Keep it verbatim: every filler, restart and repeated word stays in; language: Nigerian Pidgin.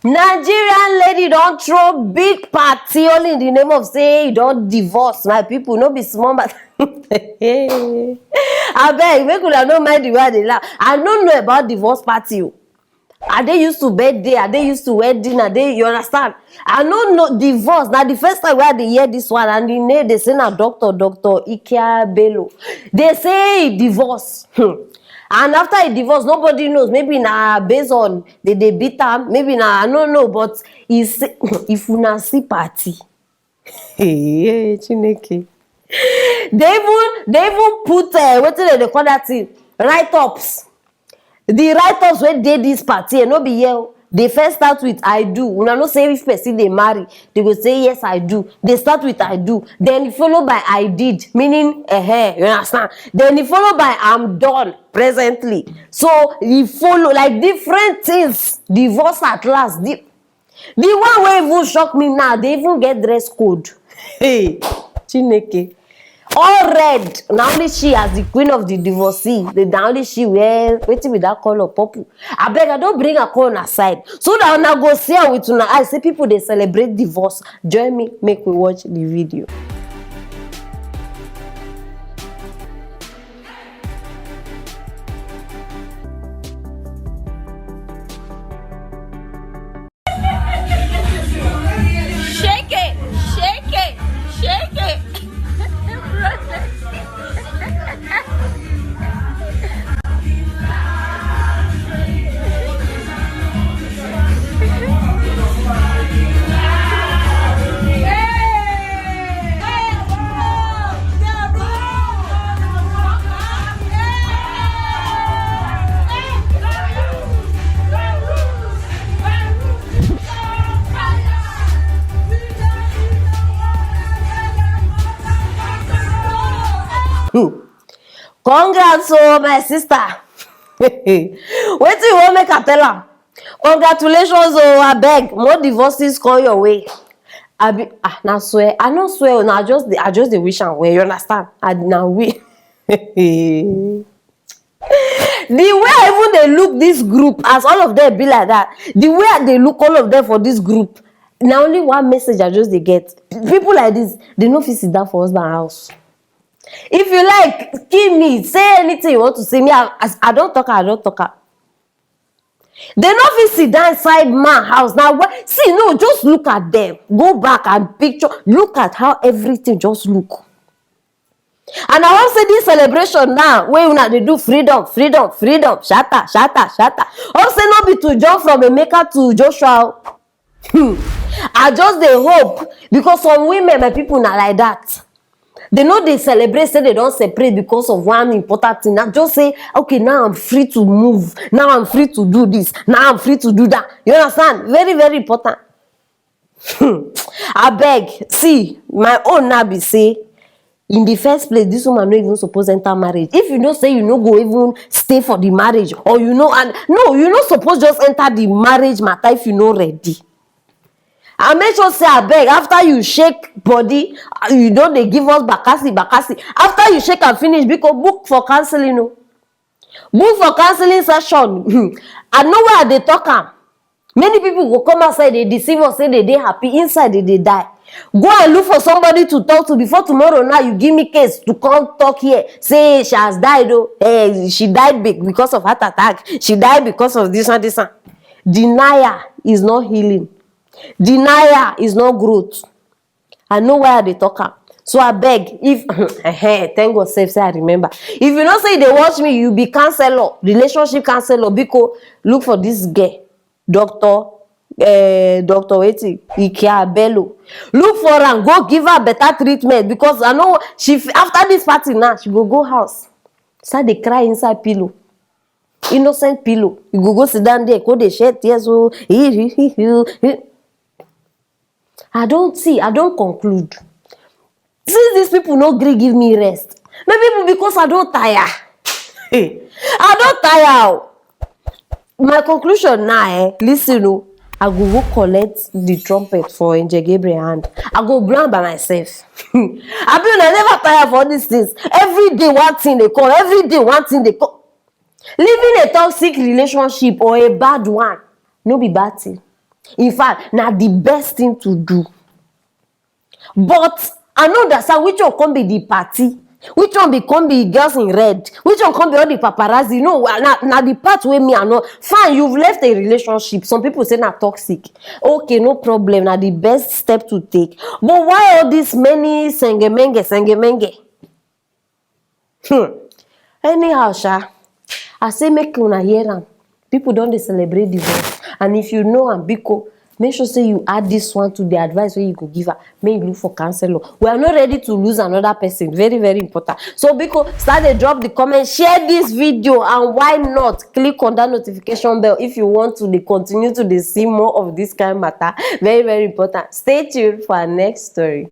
Nigerian lady don throw big party only in the name of say e don divorce. My people, no be small matter. Abeg, make una no mind the way I dey laugh. I no know about divorce party o. I dey used to birthday, I dey used to wedding, I dey, you understand? I no know divorce. Na the first time wey I dey hear this one, and the name dey say na doctor, Doctor Ikia Bello. Dey say e divorce. Hmm. And after e divorce, nobody knows. Maybe na based on they dey beat am. Maybe na, I no know. But e say if una see party, hey, Chineke. They even, they even put, uh, wetin dem dey call that thing? Write-ups. The write-ups wey dey this party, eh, no be here o. They first start with "I do." Una know say if person dey marry, they go say, "Yes, I do." They start with "I do." Then e follow by "I did," meaning, eh, eh, you understand? Then e follow by "I'm done presently." So e follow like different things. Divorce at last. The, the one wey even shock me now, they even get dress code. Hey, Chineke. All red. Na only she, as the queen of the divorcee, the, na only she wear, wetin be that color? Purple. Abeg, I don bring her come una side so that una go see am with una eye say people dey celebrate divorce. Join me, make we watch the video. Shake it, shake it, shake it. Hmm. Congrats, oh, my sister. Wetin you wan make I tell am? Congratulations, oh, abeg, more divorces come your way. Abi, ah, na swear. I no swear, oh, na just the, I just dey wish am well, you understand? I, na we. The way I even dey look this group, as all of them be like that, the way I dey look all of them for this group, na only one message I just dey get. People like this, they no fit sit down for husband house. If you like, kill me, say anything you want to say. Me, I, I, I don talk am, I don talk am. They no fit sit down inside man house. Now, what? See, no, just look at them. Go back and picture. Look at how everything just look. And I hope say this celebration now, wey una dey do freedom, freedom, freedom, shatter, shatter, shatter. Hope say no be to jump from Emeka to Joshua. Hmm. I just dey hope, because some women, my people, na like that. They no dey celebrate say they don separate because of one important thing. Now just say, "Okay, now I'm free to move. Now I'm free to do this. Now I'm free to do that." You understand? Very, very important. Hmm. Abeg, see, my own now be say, in the first place, this woman no even suppose enter marriage. If you know say you no go even stay for the marriage, or you know, and no, you no suppose just enter the marriage matter if you no ready. And make sure say, abeg, after you shake body, uh, you don dey give us bakasi, bakasi. After you shake and finish, biko, book for counseling o. Book for counseling session. I know why I dey talk am. Many people go come outside, they deceive us, say they dey happy, inside they dey die. Go and look for somebody to talk to before tomorrow. Now you give me case to come talk here, say she has died, oh, eh, she died be-, because of heart attack, she died because of this one, this one. Denial is not healing. Denial is not growth. I know why I dey talk am. So abeg, if, eh, thank God sef say I remember. If you know say you dey watch me, you be counselor, relationship counselor, biko, look for this girl, Doctor, eh, Doctor wetin, Ikia Bello. Look for am, go give her better treatment, because I know she f-, after this party now, she go go house, start dey cry inside pillow, innocent pillow. You go go sit down there, go dey shed tears, oh. I don see, I don conclude. Since these people no gree give me rest, my people, because I don tire. I don tire o. My conclusion now, eh, listen o. I go go collect the trumpet for Angel Gabriel hand. I go blow am by myself. Abi una never tire for all these things? Every day one thing dey come. Every day one thing dey come. Living a toxic relationship or a bad one, no be bad thing. In fact, na the best thing to do. But I no understand which one come be the party, which one be come be girls in red, which one come be all the paparazzi. No, na na the part wey me I no fine. You've left a relationship. Some people say na toxic. Okay, no problem. Na the best step to take. But why all this many sengemenge sengemenge? Hmm. Anyhow sha, I say make una hear am. People don dey celebrate divorce, and if you know am, biko, make sure say you add this one to the advice wey you go give her. Make you look for counselor. We are not ready to lose another person. Very, very important. So biko, start dey drop the comment, share this video, and why not click on that notification bell if you want to dey continue to dey see more of this kind matter. Very, very important. Stay tuned for our next story.